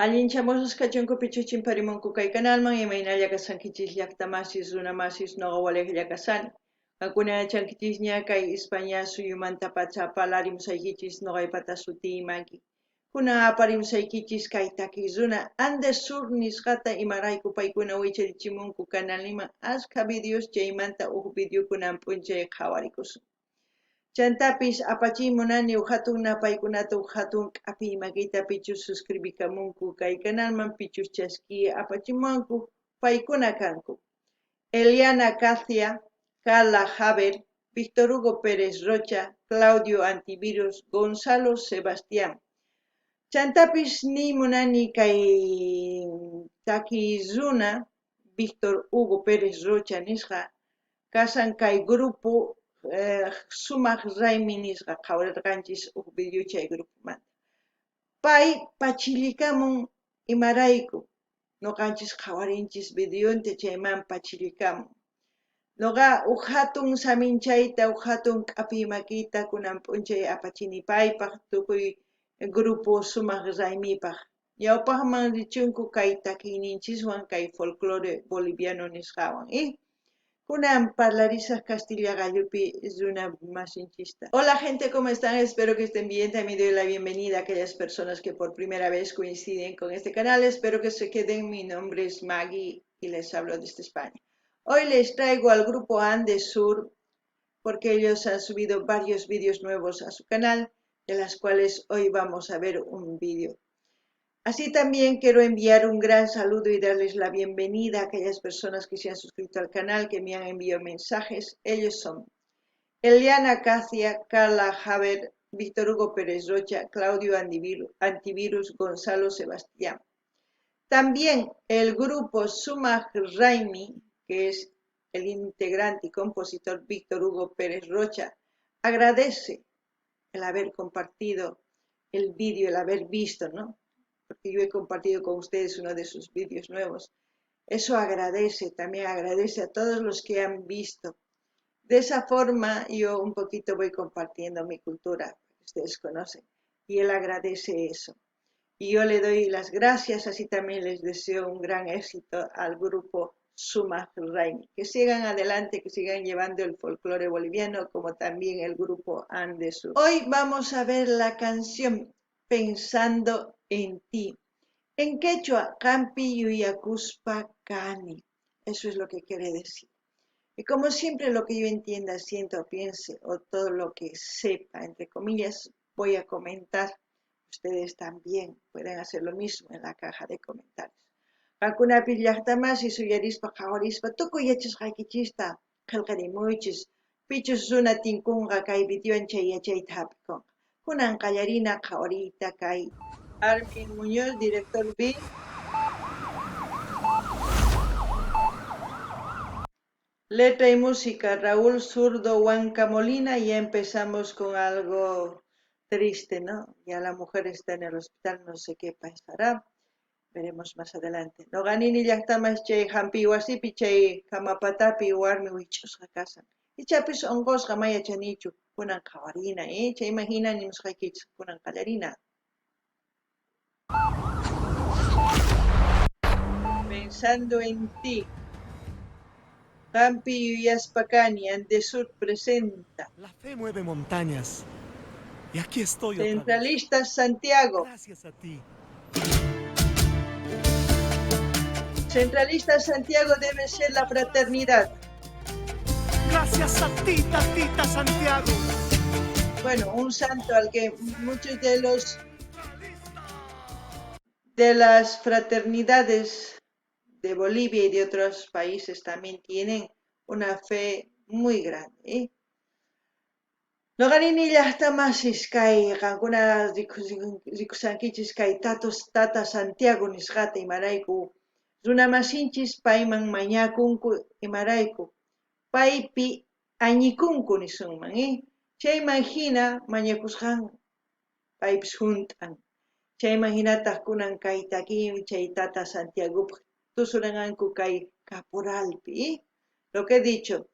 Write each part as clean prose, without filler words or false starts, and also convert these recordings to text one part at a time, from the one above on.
Allinchamusqas kachunku pichus chimparimunku kay kanalman, imaynalla kashankichis llaqta masis, runa masis, noqa walejlla kashani. Qankuna yachankichisña kay España suyumantapacha parlarimusaykichis noqaypata sutiy Maggie. Kunan aparimusaykichis kay takiy runa Andes Sur nisqata imarayku paykuna wicharichimunku kanalniman askha videos chaymanta uj video kunan p'unchay qhawarikusun. Chantapis apachiy munani uj jatun napaykunata uj jatun k'apiy makita pichus suscribikamunku kay kanalman pichus chaskiy apachimuwanku paykuna kanku Eliana Cacia, Carla Haber, Víctor Hugo Pérez Rocha, Claudio Antivirus, Gonzalo Sebastián. Chantapis niy munani kay takiy runa Víctor Hugo Pérez Rocha nisqa kashan kay grupo Sumaq Raymi nisqa qhawarirqanchis uj video chay grupomanta. Pay pachillikamun imarayku noqanchis qhawarinchis videonta chayman pachillikamun. Noqa uj jatun saminchayta uj jatun k'apiy makiyta kunan p'unchay apachini paypaj tukuy grupo Sumaq Raymipaj. Ñawpaqman richunku kay takiyninchiswan kay folklore boliviano nisqawan. Kunan parlarisaj Castilla qallupi runa masinchista. Hola gente, ¿cómo están? Espero que estén bien. También doy la bienvenida a aquellas personas que por primera vez coinciden con este canal. Espero que se queden. Mi nombre es Maggie y les hablo desde España. Hoy les traigo al grupo Andes Sur porque ellos han subido varios vídeos nuevos a su canal, de las cuales hoy vamos a ver un vídeo. Así también quiero enviar un gran saludo y darles la bienvenida a aquellas personas que se han suscrito al canal, que me han enviado mensajes. Ellos son Eliana Cacia, Carla Haber, Víctor Hugo Pérez Rocha, Claudio Antivirus, Gonzalo Sebastián. También el grupo Sumaj Raimi, que es el integrante y compositor Víctor Hugo Pérez Rocha, agradece el haber compartido el vídeo, el haber visto, ¿no? Porque yo he compartido con ustedes uno de sus vídeos nuevos. Eso agradece, también agradece a todos los que han visto. De esa forma yo un poquito voy compartiendo mi cultura, que ustedes conocen, y él agradece eso. Y yo le doy las gracias, así también les deseo un gran éxito al grupo Sumaj Raymi. Que sigan adelante, que sigan llevando el folclore boliviano, como también el grupo Andes Sur. Hoy vamos a ver la canción Pensando en ti. En quechua, Qampi Yuyakuspa Kani. Eso es lo que quiere decir. Y como siempre lo que yo entienda, siento, piense o todo lo que sepa, entre comillas, voy a comentar. Ustedes también pueden hacer lo mismo en la caja de comentarios. Qankunapi llaqta masi suyarispa qhawarispa tukuy yachasqaykichista qhelqarimuychis pichus runa tinkunqa kay videowan chay yachayta hap'ikunqa. Kunan qallarina qhawariyta kay Armin Muñoz, director B. Letra y música, Raúl Zurdo Huanca Molina. Ya empezamos con algo triste, ¿no? Ya la mujer está en el hospital, no sé qué pasará. Veremos más adelante. Noqa nini llaqtamas chay hampi wasipi chay kamapatapi warmi wich'usqa kashan. Ichapis unqusqa ma yachanichu kunan qhawarina, eh? Chayman hina nimusqaykichis kunan qallarina. Pensando en ti. Qampi yuyaspa kani, Andesur presenta. La fe mueve montañas. Y aquí estoy otra vez. Centralistas Santiago. Gracias a ti. Centralistas Santiago debe ser la fraternidad. Gracias a ti, tatita Santiago. Bueno, un santo al que muchos de los de las fraternidades de Bolivia y de otros países también tienen una fe muy grande. ¿Eh? Noqa nini llaqta masis kay qankuna rikushankichis kay tatos tata Santiago nisqata imarayku runa masinchis payman mañakunku imarayku paypi añikunku nisunman, ¿eh? Chayman hina mañakusqan paypis hunt'an. Chayman hinataq kunan kay takiy chay tata Santiagopaq tusuranqanku kay caporalpi, ¿eh? Lo que he dicho,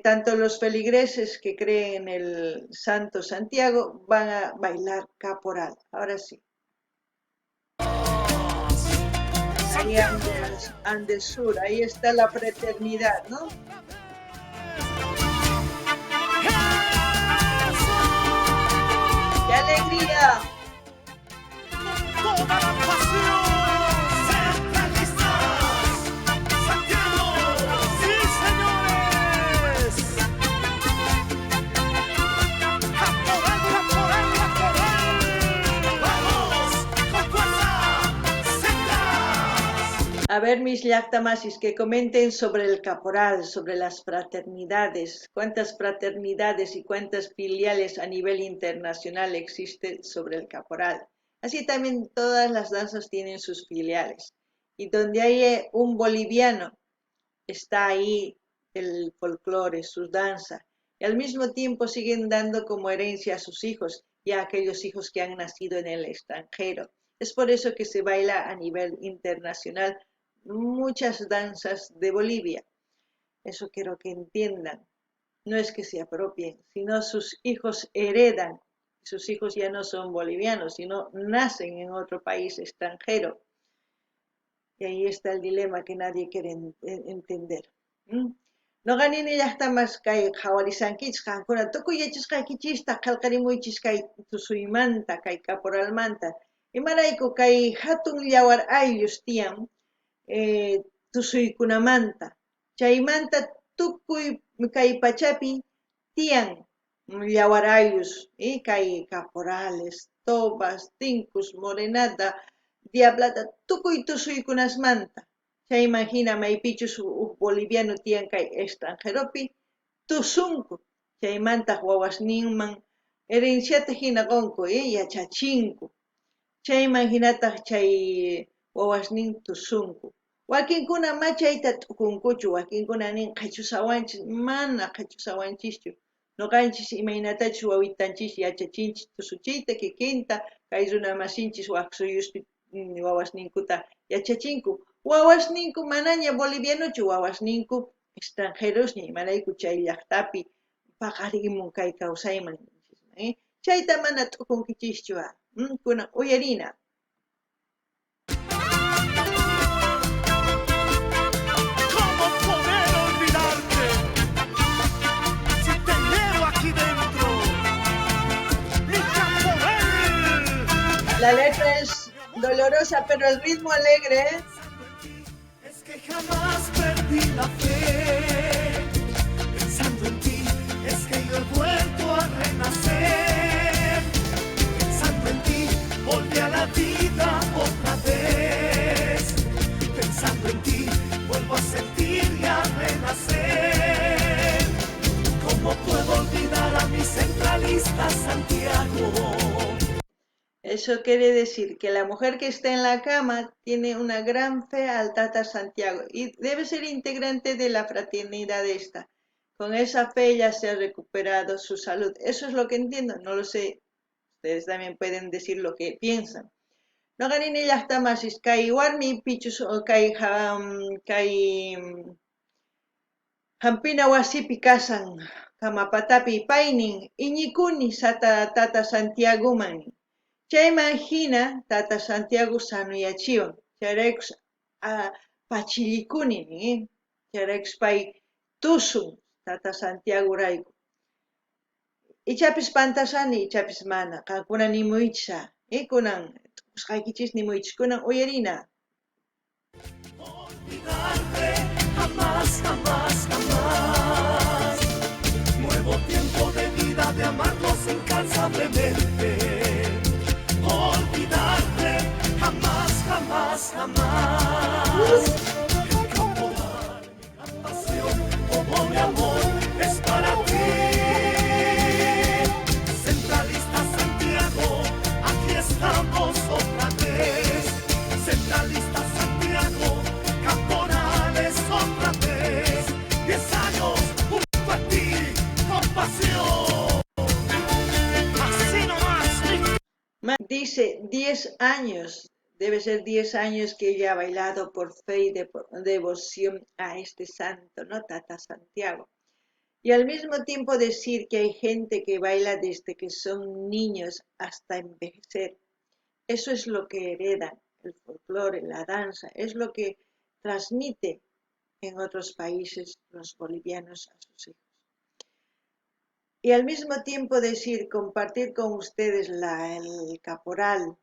tanto los feligreses que creen en el Santo Santiago van a bailar caporal. Ahora sí. De Andes, Andes Sur. Ahí está la fraternidad, ¿no? ¡Qué alegría! Toda la pasión. Centralistas, Santiago. Sí, señores. Caporal, caporal, caporal. Vamos, con fuerza. Centras. A ver, mis llaqtamasis, que comenten sobre el caporal, sobre las fraternidades. ¿Cuántas fraternidades y cuántas filiales a nivel internacional existen sobre el caporal? Así también todas las danzas tienen sus filiales. Y donde hay un boliviano, está ahí el folclore, su danza. Y al mismo tiempo siguen dando como herencia a sus hijos y a aquellos hijos que han nacido en el extranjero. Es por eso que se baila a nivel internacional muchas danzas de Bolivia. Eso quiero que entiendan. No es que se apropien, sino sus hijos heredan. Sus hijos ya no son bolivianos, sino nacen en otro país extranjero. Y ahí está el dilema que nadie quiere entender. Noqa nini llaqtamas kay qhawarisankichis qankuna tukuy yachasqaykichista qhelqarimuychis kay tusuymanta, kay caporalmanta. Imarayku kay hatun yawar ayllus tiyan tusuykunamanta. Chaymanta tukuy kay pachapi tiyan yawar ayllus, kay caporales, tobas, tinkus, morenada, diablada, tukuy tusuykunasmanta. Chayman hina maypichus uj boliviano tiyan kay extranjeropi tusunku. Chaymantaq wawasninman herenciata hina qonku, yachachinku. Chayman hinataq chay wawasnin tusunku. Wakinkuna ma chayta t'ukunkuchu, wakinkuna nin qhichusawanchis, mana qhichusawanchischu. Noqanchis imaynatachus wawitanchis yachachinchis tusuchiyta kikinta, kay runa masinchis wak suyuspi wawasninkuta yachachinku. Wawasninku manaña bolivianochu, wawasninku extranjerosña, imarayku chay llaqtapi paqarimun kay kawsayman. Chayta mana t'ukunkichischu, kunan uyarina. ¿Cómo poder olvidarte si te llevo aquí dentro? Mi caporal. La letra es dolorosa, pero el ritmo alegre. Es que jamás perdí la fe. Pensando en ti, es que yo he vuelto a renacer. Pensando en ti, volví a la vida otra vez. Pensando en ti, vuelvo a sentir y a renacer. ¿Cómo puedo olvidar a mi centralista Santiago? Eso quiere decir que la mujer que está en la cama tiene una gran fe al Tata Santiago y debe ser integrante de la fraternidad esta. Con esa fe ya se ha recuperado su salud. Eso es lo que entiendo, no lo sé. Ustedes también pueden decir lo que piensan. Noqa nini llaqtamasis kay warmi pichus kay kay hampina wasipi kasan kamapatapi paynin iñikuni sata Tata Santiagoman. Chayman hina Tata Santiago sanuyachiwan. Chayraykus pachillikuni nin. Chayraykus pay tusun Tata Santiago rayku. Ichapis pantasani, ichapis mana. Qankuna nimuychis, kunan t'ukusqaykichis nimuychis, kunan uyarina. Olvidarte jamás, jamás, jamás. Nuevo tiempo de vida, de amarnos incansablemente. Olvidarte jamás, jamás, jamás. El caporal, mi gran pasión, todo mi amor es para ti. Centralista Santiago, aquí estamos otra vez. Centralista Santiago, caporales otra vez. 10 años junto a ti, con pasión. Así nomás, mi Dice 10 años, debe ser 10 años que ella ha bailado por fe y devoción a este santo, ¿no? Tata Santiago. Y al mismo tiempo decir que hay gente que baila desde que son niños hasta envejecer. Eso es lo que heredan, El folclore, la danza, es lo que transmite en otros países los bolivianos a sus hijos. Y al mismo tiempo decir, compartir con ustedes el caporal,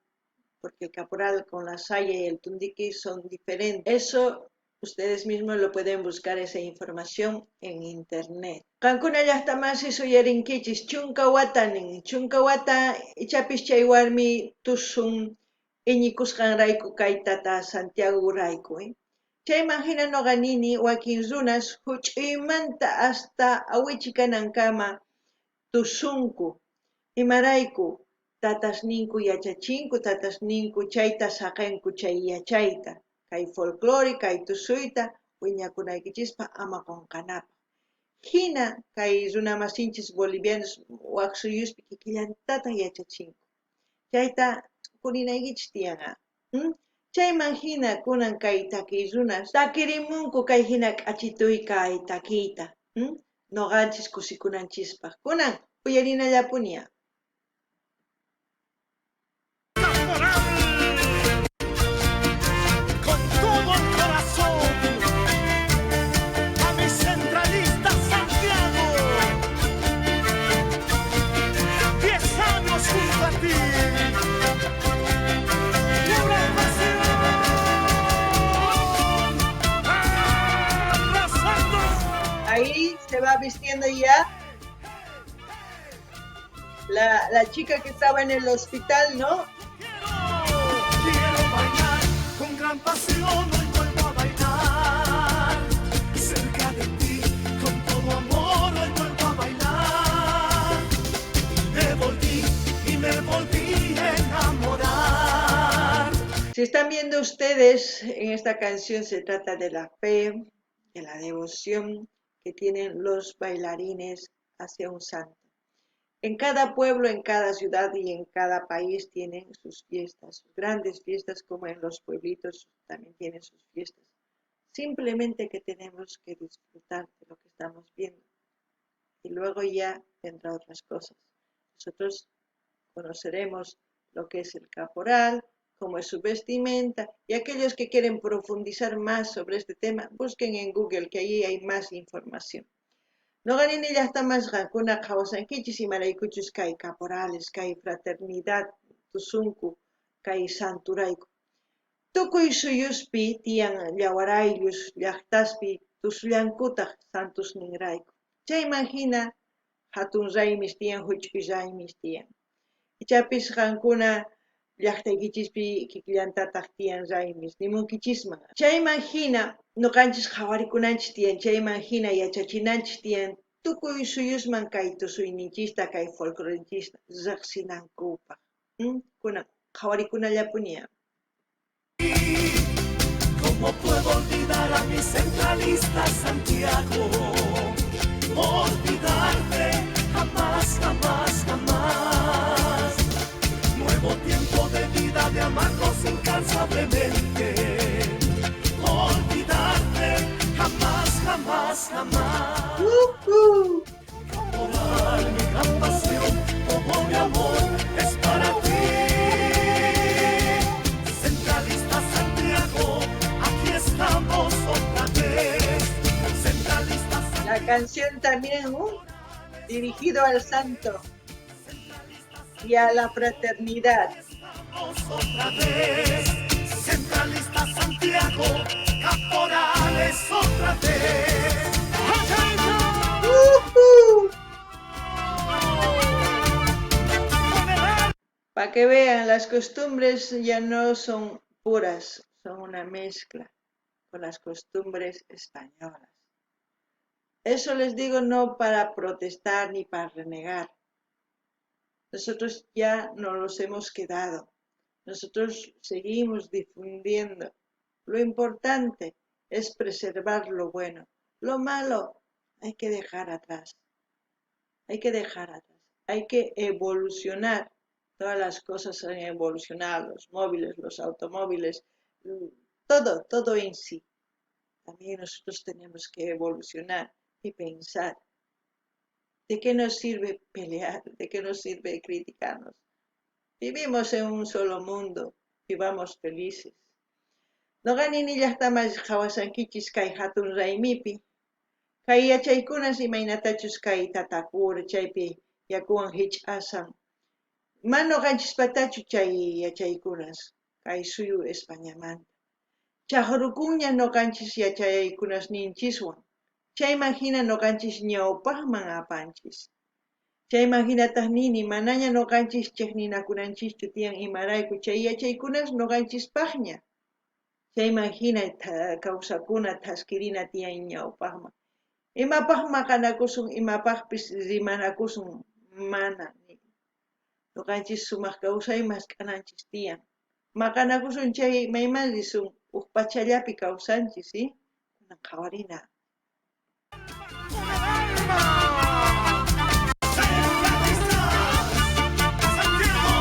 porque el caporal con la saya y el tundiqui son diferentes. Eso ustedes mismos lo pueden buscar, esa información en internet. Qankuna llaqtamasi suyarinkichis chunka wata nin, chunka wata ichapis chay warmi tusun iñikusqanrayku kay tata Santiago rayku. Chayman hina noqa nini wakin runas huch'uymanta hasta awichi kanankama tusunku. Imarayku tatasninku yachachinku, tatasninku chayta saqenku chay yachayta, kay folclore, kay tusuyta wiñakunaykichispaq ama qunqanapaq. Hina kay runamasinchis bolivianos wak suyuspi kikillantataq yachachinku. Chayta t'ukurinaykichis tiyan. Chayman hina kunan kay takiy runas takirimunku kay hina k'achituy kay takiyta, Noqanchis kusikunanchispaq. Kunan uyarinallapuni. Caporal, con todo el corazón, a mi centralista Santiago, 10 años junto a ti, pura pasión, arrasando. Ahí se va vistiendo ya la chica que estaba en el hospital, ¿no? Quiero bailar con gran pasión, hoy vuelvo a bailar. Cerca de ti, con todo amor, hoy vuelvo a bailar. Me volví y me volví a enamorar. Si están viendo ustedes, en esta canción se trata de la fe, de la devoción que tienen los bailarines hacia un santo. En cada pueblo, en cada ciudad y en cada país tienen sus fiestas, sus grandes fiestas, como en los pueblitos también tienen sus fiestas. Simplemente que tenemos que disfrutar de lo que estamos viendo. Y luego ya vendrán otras cosas. Nosotros conoceremos lo que es el caporal, cómo es su vestimenta, y aquellos que quieren profundizar más sobre este tema, busquen en Google, que allí hay más información. Noqa nini llaqtamas qankuna qhawasankichis imaraykuchus kay caporales, kay fraternidad tusunku, kay santurayku. Tukuy suyuspi tiyan llawaraylus llaqtaspi tusullankutaq santusninrayku. Chayman hina hatun raymis tiyan, huch'uy raymis tiyan. Ichapis qankuna llaqtaykichispi kikillantataq tiyan raymis, nimunkichisman. Chayman hina noqanchis qhawarikunanchis tiyan, chayman hina yachachinanchis tiyan, tukuy suyusman kay tusuyninchista, kay folclorinchista riqsinankupaq. Kunan qhawarikunallapuni. ¿Cómo puedo olvidar a mi centralista Santiago? Olvidarte jamás, jamás, jamás. Nuevo tiempo de vida, de amarnos incansablemente. Olvidarte jamás, jamás, jamás. Caporal, mi gran pasión, todo mi amor es para ti. Centralista Santiago, aquí estamos otra vez. Centralista Santiago. La canción también, dirigido al santo y a la fraternidad. Estamos otra vez. Centralista Santiago, caporales otra vez. Pa' que vean, las costumbres ya no son puras, son una mezcla con las costumbres españolas. Eso les digo no para protestar ni para renegar. Nosotros ya no los hemos quedado. Nosotros seguimos difundiendo. Lo importante es preservar lo bueno. Lo malo hay que dejar atrás. Hay que dejar atrás. Hay que evolucionar. Todas las cosas han evolucionado, los móviles, los automóviles, todo, todo en sí. También nosotros tenemos que evolucionar y pensar. ¿De qué nos sirve pelear? ¿De qué nos sirve criticarnos? Vivimos en un solo mundo. Vivamos felices. Noqa nini llaqtaman qhawashankichis kay hatun raymipi. Kay yachaykunas imaynatachus kay tatakura chaypi yakuwan hich'asan. Mana noqanchispatachu chay yachaykunas kay suyu Españamanta. Chaqrukunña noqanchis yachaykunasninchiswan. Chayman hina noqanchis ñawpaqman apanchis. Chayman hinataq nini manaña noqanchis chiqninakunanchischu tiyan imarayku chay yachaykunas noqanchispaqña. Chayman hina kawsakuna thaskirina tiyan ñawpaqman. Imapaq maqanakusun, imapaqpis rimanakusun mana. Noqanchis sumaq kawsay mask'ananchis tiyan. Maqanakusun chay mayman risun uj pachallapi kawsanchis, ¿sí? Kunan qhawarina. Santiago,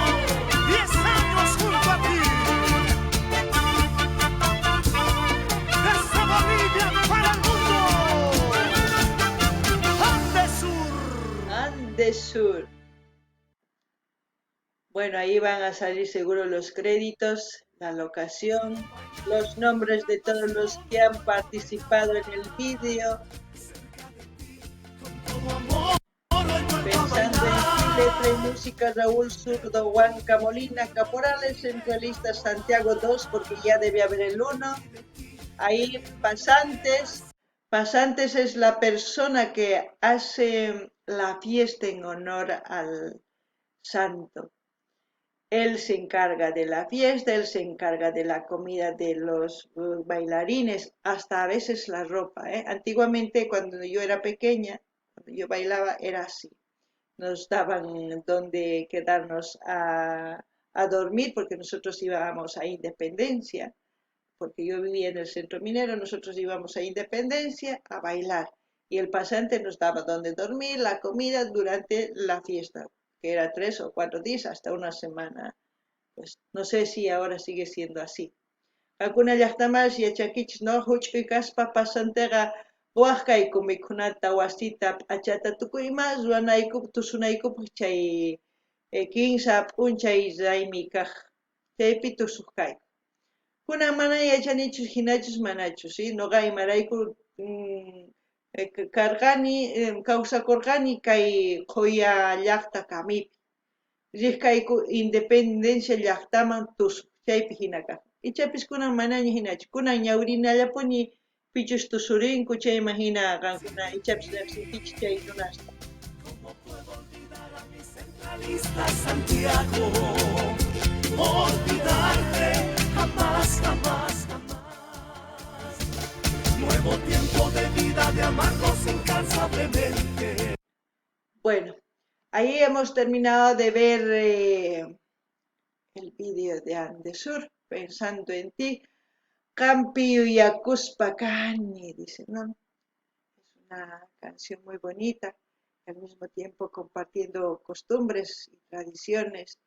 10 años junto a ti. Desde Bolivia para el mundo. Andesur. Andesur. Bueno, ahí van a salir seguro los créditos, la locación, los nombres de todos los que han participado en el vídeo. Pensando en ti, letra y música, Raúl Zurdo, Huanca Molina, Caporales, Centralista, Santiago 2, porque ya debe haber el 1. Ahí, Pasantes. Pasantes es la persona que hace la fiesta en honor al santo. Él se encarga de la fiesta, él se encarga de la comida de los bailarines, hasta a veces la ropa, ¿eh? Antiguamente, cuando yo era pequeña, cuando yo bailaba, era así. Nos daban donde quedarnos a dormir, porque nosotros íbamos a Independencia, porque yo vivía en el centro minero, nosotros íbamos a Independencia a bailar. Y el pasante nos daba donde dormir, la comida durante la fiesta, que era 3 o 4 días, hasta una semana. Pues no sé si ahora sigue siendo así. Qankuna llaqtamas yachankichis, no? Huch'uy kaspa pasanteqa quwaq kayku mikhunata, wasita, p'achata, tukuy ima ruwanayku, tusunaykupaq chay kinsa p'unchay raymi kaq. Chaypi tusuq kayku. Kunan mana yachanichus hinachus manachus, ¿sí? Noqa imarayku karqani, kawsakurqani kay Qhoya llaqta kamipi. Riq kayku Independencia llaqtaman tusuq, chaypi hina kaq. Ichapis kunan manaña hinachu. Kunan ñawrinallapuni pichus tusurinku chayman hina qankuna ichapis riqsinkichis chay runasta. ¿Cómo puedo olvidar a mi centralista Santiago? Olvidarte jamás, jamás, jamás. Nuevo tiempo de vida, de amarnos incansablemente. Bueno, ahí hemos terminado de ver el vídeo de Andesur, pensando en ti. Qampi yuyakuspa kani, dice, ¿no? Es una canción muy bonita, al mismo tiempo compartiendo costumbres y tradiciones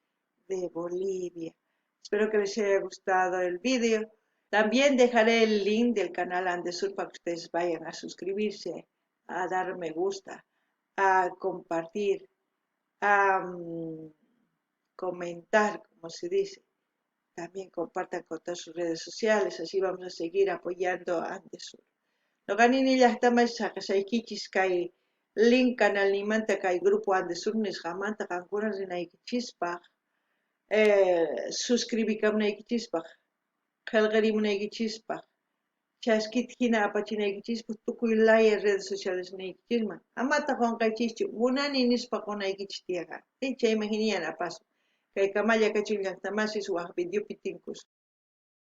de Bolivia. Espero que les haya gustado el vídeo. También dejaré el link del canal Andesur para que ustedes vayan a suscribirse, a dar me gusta, a compartir, a comentar, como se dice. También compartan con todas sus redes sociales, así vamos a seguir apoyando a Andesur. Noqa nini llaqtaman saqesaykichis kay link canalnimanta kay grupo Andesur nisqamanta qankuna rinaykichispaq, suscribikamunaykichispaq, qillqarimunaykichispaq, chaskita hina apachinaykichispaq tukuy laya redes sociales niykichisman. Amataq qunqaychischu, munani nispa qunaykichis tiyaqa. Chayman hina yanapasun. Kay kamalla kachun llaqtamasis waq videopi tinkusun.